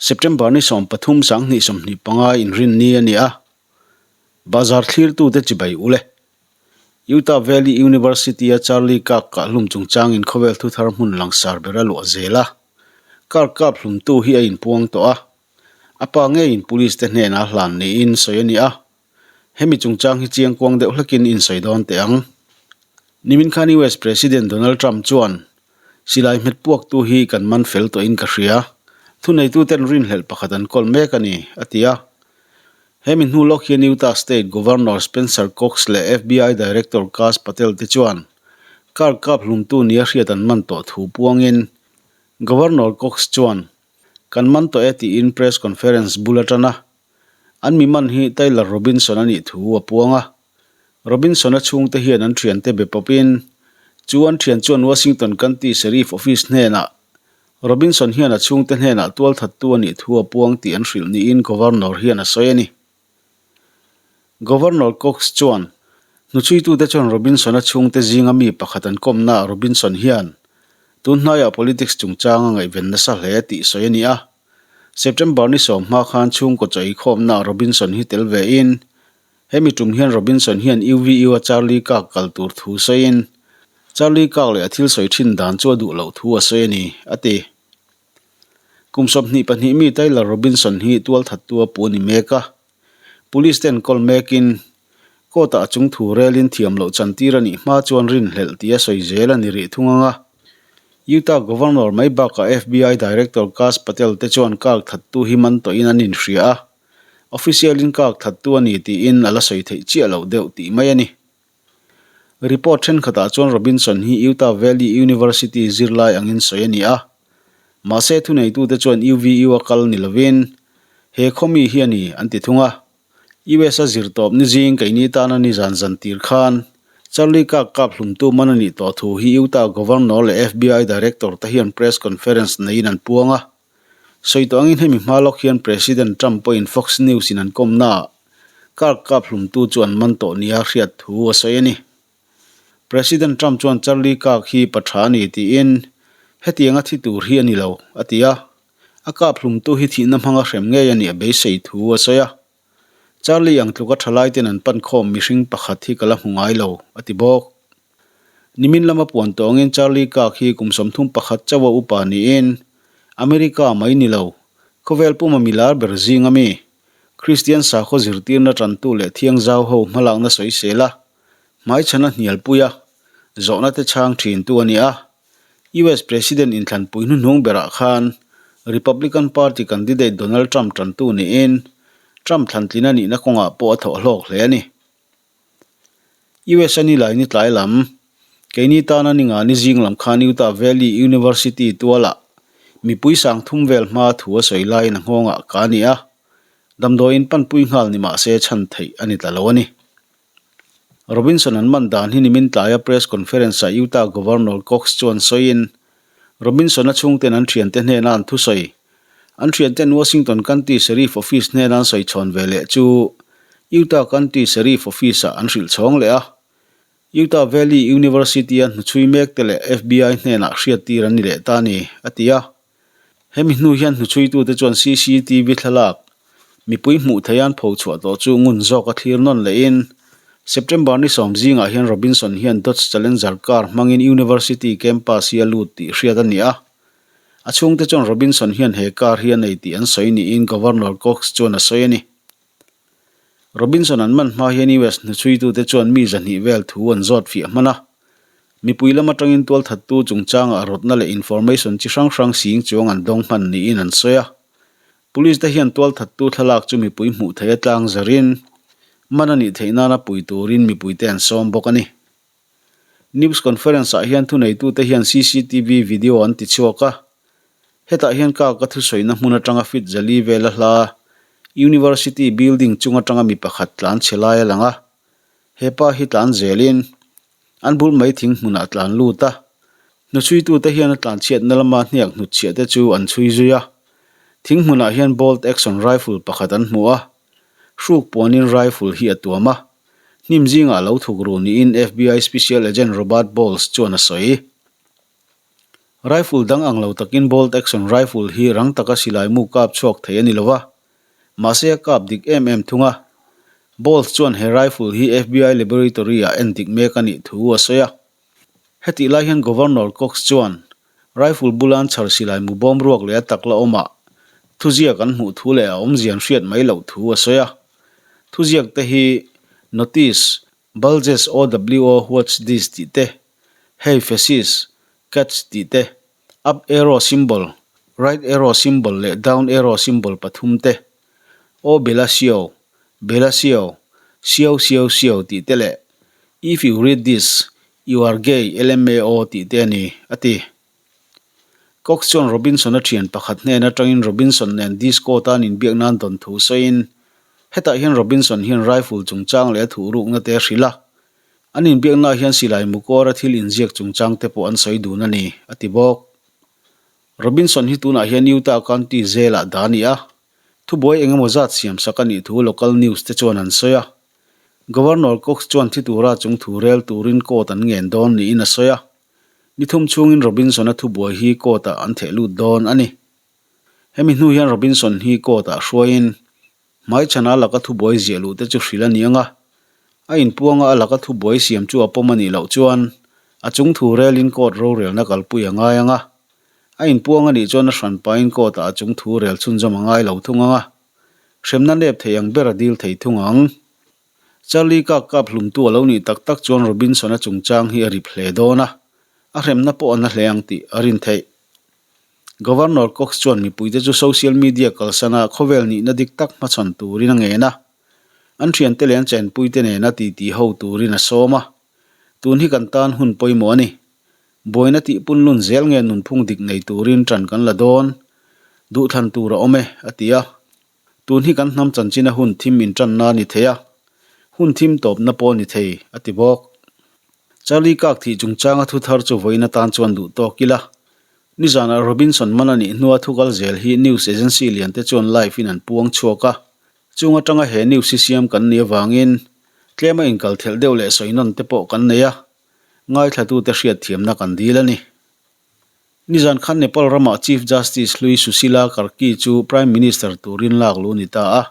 September ni 13 2025 inrinni a ni a, Bazar thlirtute chibai ule. Utah Valley University-a Charlie Kirk kahhlum chungchangin khawvel thuthar hmun langsar ber a luah zel a. Kirk kap hlumtu hi a inpuang tawh a, a pa ngeiin police te hnenah hlan niin sawi a ni a. Hemi chungchang hi chiangkuang deuh hlekin insawi dawn teh ang. Nimin khan US President Donald Trump chuan, Silai hmet puaktu hi kan man fel tawhin ka hria. Thuneituten rinhlelh pakhat an kawl mek a ni, a ti a. Hemi hnu lawk hian Utah State Governor Spencer Cox leh FBI Director Kash Patel te chuan car kap hlumtu nia hriat an man tawh thu puangin Governor Cox chuan, Kan man tawh e tiin press conference bul a tan a. An mi man hi Tyler Robinson a nih thu a puang a. Robinson-a chhungte hian an thiante be pawpin chu an thian chuan Washington County Sheriff Office hnenah Robinson hian a chhungte hnenah tualthattu a nih thu a puang tih an hrilh niin Governor hian a sawi a ni. Governor Cox chuan hnuchhuitute chuan Robinson-a chhungte zinga mi pakhat an kawmnaah Robinson hian tun hnaiah politics chungchang a ngaihven nasa hle tih sawi a ni a. September ni 10 hma khan chhungkaw chaw eikhawmnaah Robinson hi tel vein hemi tum hian Robinson hian UVU-a Charlie Kirk kal tur thu sawiin Charlie Kirk leh a thil sawi thin dan chu a duh loh thu a sawi a ni, a ti. Kum 22 mi Tyler Robinson hi tualthattu a pu a ni mek a. Police te an kawl mekin court-ah a chung thu relin thiam loh chantir a nih hma chuan rinhlelh tih a sawi zel a ni rih thung ang a. Utah Governor mai bakah FBI Director Kash Patel te chuan Kirk thattu hi man tawhin an inhria a. Official-in Kirk thattu a ni tiin a la sawi theih chiah loh deuh tih mai a ni. Report thenkhatah chuan Robinson hi Utah Valley University zirlai angin sawi a ni a. Mahse thuneitute chuan UVU a kal ni lovin he khawmi hi a ni an ti thung a. US a zir tawp ni zing keini tana nizan zan tir khan Charlie Kirk kap hlumtu man a nih tawh thu hi Utah Governor leh FBI Director te hian press conference neiin an puang a. Sawi tawh angin hemi hma lawk hian President Trump pawhin Fox News in an kawmnaah Kirk kap hlumtu chu an man tawh nia hriat thu a sawi a ni. President Trump chuan Charlie Kirk hi pa tha a ni tiin hetianga thi tur hi a ni lo a ti a, a kap hlumtu hi thihna hmanga hrem ngei a nih a beisei thu a sawi a. Charlie ang tluka thalai ten an pan khawm mihring pakhat hi ka la hmu ngai lo a ti bawk. Nimin lama puan tawngin Charlie Kirk hi kum 31 chauha upa niin America mai ni lo, khawvel puma milar ber zinga mi, Kristian sakhaw zirtirna tantu leh thiangzau ho hmalakna sawisel a, hmaichhana hnialpui a, zawhna te chhang thintu a ni a. US President inthlanpui hnuhnung berah khan Republican Party candidate Donald Trump tantu niin Trump thlantlin a nihna kawngah pawh a thawh hlawk hle a ni. US a ni lai ni tlai lam, keini tana ni nga ni zing lam khan Utah Valley University tualah mipui sang thum vel hma thu a sawi laiin a nghawngah ka ni a, damdawiin panpui nghal ni mah se chhan theih a ni ta lo a ni. Robinson an man dan hi nimin tlaia press conference-ah Utah Governor Cox chuan sawiin Robinson-a chhungten an thiante hnena an thusawi An thianten Washington County Sheriff Office hnena an sawi chhawn ve leh chu Utah County Sheriff Office-ah an hrilh chhawng leh a. Utah Valley University-a hnuchhui mek te leh FBI hnenah hriattir an ni leh ta a ni, a ti a. Hemi hnu hian hnuchhuitute chuan CCTV thlalak mipui hmuh theih an pho chhuah tawh chu ngun zawka thlir nawn lehin September ni 10 zingah hian Robinson hian Dodge Challenger car hmangin University campus hi a lut tih hriat a ni a. A chhungte chuan Robinson hian he car hi a nei tih an sawi niin Governor Cox chuan a sawi a ni. Robinson an man hma hian US hnuchhuitute chuan mi 200 vel thu an zawt fiah hman a. Mipui lam atangin tualthattu chungchangah rawtna leh information chi hrang hrang sing chuang an dawng hman niin an sawi a. Police te hian tualthattu thlalak chu mipui hmuh theih a tlang zarin man a nih theih nana pui turin mipuite an sawm bawk a ni. News conference ah hian thuneitute hian CCTV video an ti chhuak a, hetah hian Kaka thusawiina hmun atanga fit zali vela hla University building chung atanga mi pakhat tlan chhe lai a lang a, hepa hi tlan zelin an bul mai thing hmunah tlan lut a, hnuchhuitute hian a tlan chhiatna lama hniak hnutchhiah te chu an chhui zui a, thing hmunah hian bolt action rifle pakhat an hmu a, hruk puanin rifle hi a tuam a. Hnim zingah lo thuk ru niin FBI Special Agent Robert Bowles chuan a sawi. Rifle dang ang lo takin bolt action rifle hi rang taka silai mu kap chhuak thei a ni lo va, mahse a kap dik em em thung a. Bolt chuan he rifle hi FBI laboratory-ah en dik mek a nih thu a sawi a. Hetih lai hian Governor Cox chuan rifle bula an chhar silai mu bawm ruak leh a tak la awmah thuziak an hmuh thu leh a awmzia an hriat mai loh thu a sawi a. Thuziak te hi Notice, Bulges OWO What's This tih te, Hey Fascist, Catch tih te, Up arrow symbol, Right arrow symbol leh Down arrow symbol pathum te, O Bela Sio, Bela Sio, Sio Sio Sio tih te leh If you read this, you are gay LMAO tih te a ni, a ti. Cox chuan Robinson-a thian pakhat hnen atangin Robinson nen disco tan inbiak nan dawn thu sawiin, hetah hian Robinson hian rifle chungchang leh a thuhrukna te a hrilh a. An inbiaknaah hian silai mukawra thil inziak chungchang te pawh an sawi dun a ni, a ti bawk. Robinson hi tunah hian Utah County Jail-ah dah a ni a, thubuai eng emaw zat siamsak a nih thu local news te chuan an sawi a. Governor Cox chuan thi tura chung thu rel turin court an ngen dawn niin a sawi a. Ni thum chhungin Robinson-a thubuai hi court-ah an theh lut dawn a ni. Hemi hnu hian Robinson hi court-ah hruaiin Hmaichhana laka thubuai ziah luh te chu hrilh a ni ang a, a inpuanga a laka thubuai siam chu a pawm a nih loh chuan a chung thu relin court rorelna kalpui a ngai ang a, a inpuang a nih chuan a hranpain court-ah a chung thu rel chhunzawm a ngai lo thung ang a, hremna nep thei ang ber a dil thei thung ang. Charlie kak kap hlumtu a lo nih tak tak chuan Robinson-a chungchang hi a rip hle dawn a, a hremna pawh a na hle ang tih a rin theih. Governor Cox chuan mipuite chu social media kalsana khawvel nihna dik tak hmachhawn turin a ngen a, an thiante leh an chenpuite nena titi ho turin a sawm a. Tun hi kan tan hun pawimawh a ni. Buaina tih punlun zel nge nunphung dik nei turin ṭan kan la dawn? Duhthlan tur a awm e, a ti a. Tun hi kan hnam chanchina hun thim inṭanna a ni thei a, hun thim tawpna pawh a ni thei, a ti bawk. Charlie Kirk thih chungchanga thu thar chu vawiin atan chuan duh tawk ila. Nizanah Robinson man a nih hnua thu kal zel hi news agency lian te chuan live in an puang chhuak a, chung atanga he news hi siam kan nih avangin tlema inkal thelh deuh leh sawi nawn te pawh kan nei a, ngaithlatute hriatthiamna kan dil a ni. Nizan khan Nepal ramah Chief Justice hlui Sushila Karki chu Prime Minister turin lak luh a ni ta a.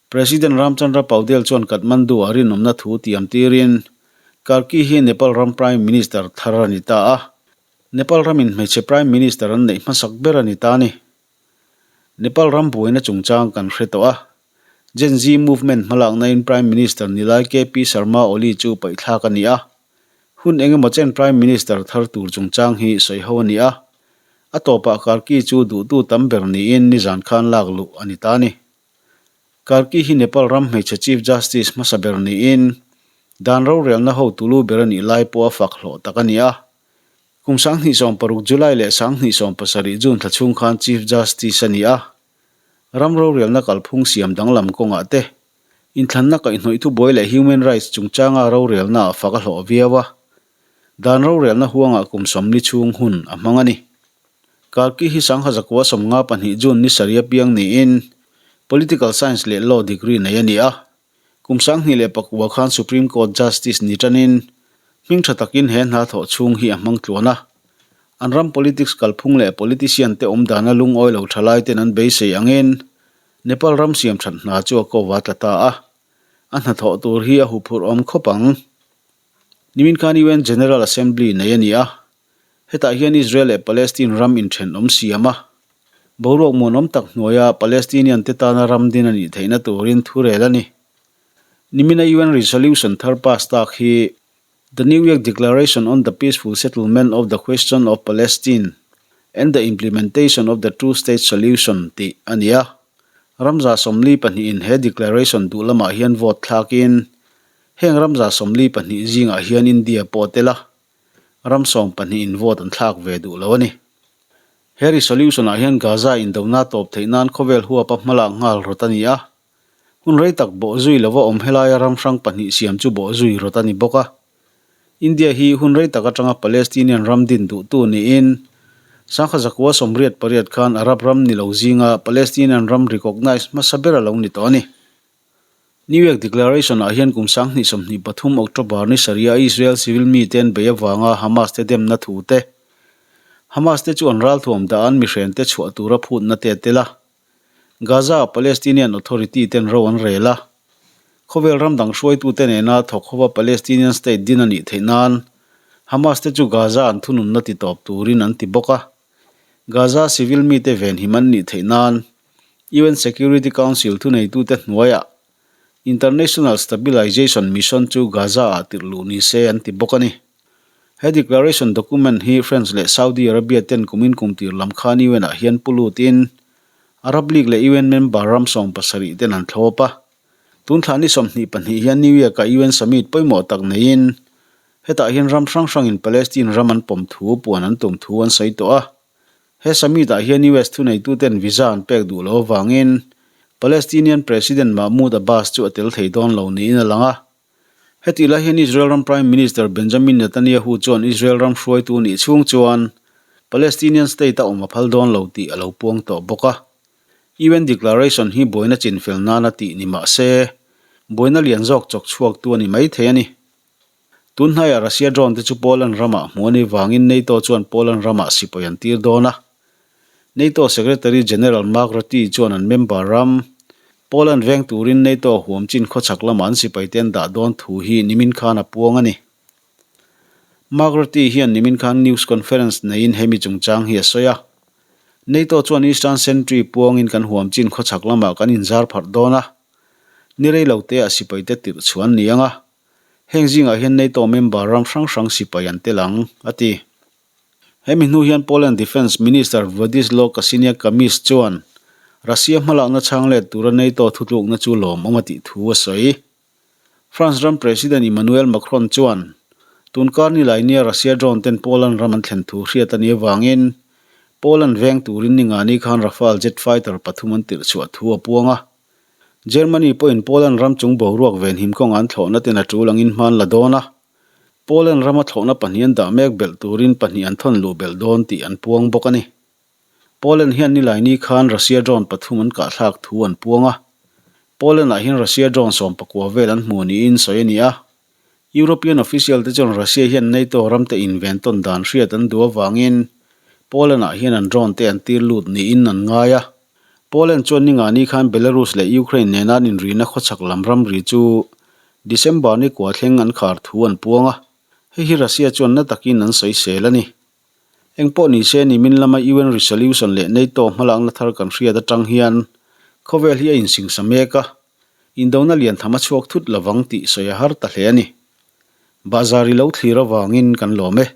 President Ramchandra Paudel chuan Kathmandu-ah rinawmna thu tiam tirin Karki hi Nepal ram Prime Minister thar a ni ta a. Nepal ramin hmeichhe Prime Minister an neih hmasak ber a ni ta a ni. Nepal ram buaina chungchang kan hre tawh a. Gen Z movement hmalaknain Prime Minister ni lai KP Sharma Oli chu paihthlak a ni a. Hun eng emaw chen Prime Minister thar tur chungchang hi sawi ho a ni a. A tawpah Karki chu duhtu tam ber niin nizan khan lak luh a ni ta a ni. Karki hi Nepal ram hmeichhe Chief Justice hmasa ber niin dan rorelna hotu lu ber a nih lai pawh a fak hlawh tak a ni a. Kum 2016 July leh 2017 June thla chhung khan Chief Justice a ni a, ram rorelna kalphung siam danglam kawngah te, inthlanna kaihhnawih thubuai leh human rights chungchanga rorelna ah fak a hlawh viau a, dan rorelna huangah kum 40 chhung hun a hmang a ni. Karki hi 1952 June ni sarih apiang niin Political Science leh Law degree nei a ni a. Kum 2009 khan Supreme Court Justice ni tanin hming tha takin he hna thawh chhung hi a hmang tluan a. An ram politics kalphung leh politician te awm dana lungawi lo tha lai ten an beisei angin Nepal ram siam that hna chu a ko va tla ta a. A hnathawh tur hi a huphurh awm khawp ang. Nimin khan UN General Assembly nei a ni a. Hetah hian Israel leh Palestine ram inthenawm siam a, boruak muanawm tak hnuaia Palestinian te tana ram din a nih theihna turin thurel a ni. Nimina UN resolution thar pass tak hi The New York Declaration on the Peaceful Settlement of the Question of Palestine and the Implementation of the Two-State Solution tih a ni a. Ramza 42 in he declaration duh lamah hian vote thlakin heng ramza 42 zingah hian India pawh a tel a. Ram 12 in vote an thlak ve duh lo a ni. He resolution ah hian Gaza indona tawp theih nan khawvel huapa hmalak nghal rawt a ni a. Hun rei tak bawh zui lova awm helaia ram hrang pahnih siam chu bawh zui rawt a ni bawk a. India hi hun rei tak atanga Palestinian ram din duhtu niin 1988 khan Arab ram ni lo zinga Palestinian ram recognise hmasa ber a lo ni tawh a ni. New York Declaration ah hian kum 2023 October ni sarih a Israel civil mite an bei avanga Hamas te demna thu te, Hamas te chu an ralthuam dah an mihrente chhuah tura phutna te a tel a. Gaza-a Palestinian Authority ten ro an rel a. Khawvel ram dang hruaitute nena thawk hova Palestinian state din a nih theih nan Hamas te chu Gaza an thununna ti tawp turin an ti bawk a. Gaza civil mite venhim an nih theih nan UN Security Council thuneitute hnuaiah International Stabilization Mission chu Gaza-ah tirh luh ni se an ti bawk a ni. He declaration document hi France leh Saudi Arabia ten kumin kum tir lam khan UN-ah hian pu lutin Arab League leh UN member ram 70 ten an thlawp a. Tun thla ni 22 hian New York-ah UN summit pawimawh tak neiin hetah hian ram hrang hrangin Palestine ram an pawm thu puan an tum thu an sawi tawh a. He summit-ah hian US thuneituten visa an pek duh loh avangin Palestinian President Mahmoud Abbas chu a tel thei dawn lo niin a lang a. Hetih lai hian Israel ram Prime Minister Benjamin Netanyahu chuan Israel ram hruaitu nih chhung chuan Palestinian state a awm a phal dawn lo tih a lo puang tawh bawk a. UN declaration hi buaina chinfel nana tih ni mah se, buaina lian zawk chawk chhuaktu a ni maithei a ni. Tun hnaiah Russia drone te chu Poland ramah hmuh a nih vangin NATO chuan Poland ramah sipai an tir dawn a. NATO Secretary General Mark Rutte chuan an member ram, Poland veng turin NATO huam chin khawchhak lamah an sipai te an dah dawn thu hi nimin khan a puang a ni. Mark Rutte hian nimin khan news conference neiin hemi chungchang hi a sawi a. NATO chuan Eastern Sentry puangin kan huam chin khawchhak lamah kan inzar pharh dawn a. Ni rei lo te ah sipai te tirh chhuah an ni ang a. Heng zingah hian NATO member ram hrang hrang sipai an tel ang, a ti. Hemi hnu hian Poland Defence Minister Władysław Kosiniak-Kamysz chuan Russia hmalakna chhang let tura NATO thutlukna chu lawmawm a tih thu a sawi. France ram President Emmanuel Macron chuan tunkar nilai nia Russia drone ten Poland ram an thlen thu hriat a nih avangin Poland veng turin ningani khan Rafale jet fighter pathum an tirh chhuah thu a puang a. Germany pawhin Poland ram chung boruak venhim kawnga an thlawhna ten a tul angin hman la dawn a, Poland rama thlawhna pahnih an dah mek belh turin pahnih an thawn luh belh dawn tih an puang bawk a ni. Poland hian nilaini khan Russia drone pathum an kahthlak thu an puang a, Poland-ah hian Russia drone 19 vel an hmu niin sawi a ni a. European official te chuan Russia hian NATO ramte inven tawn dan hriat an duh avangin Poland-ah hian an drone te an tir lut niin an ngai a. Poland chuan ningani khan Belarus leh Ukraine nena an inrina khawchhak lam ramri chu December ni kua thleng an khar thu an puang a, hei hi Russia chuan na takin an sawisel a ni. Engpawh ni se nimin lama UN resolution leh NATO hmalakna thar kan hriat atang hian khawvel hi a insingsa mek a, Indona lian tham a chhuak thut lovang tih sawi a har ta hle a ni. Bahzar i lo thlir avangin kan lawm e.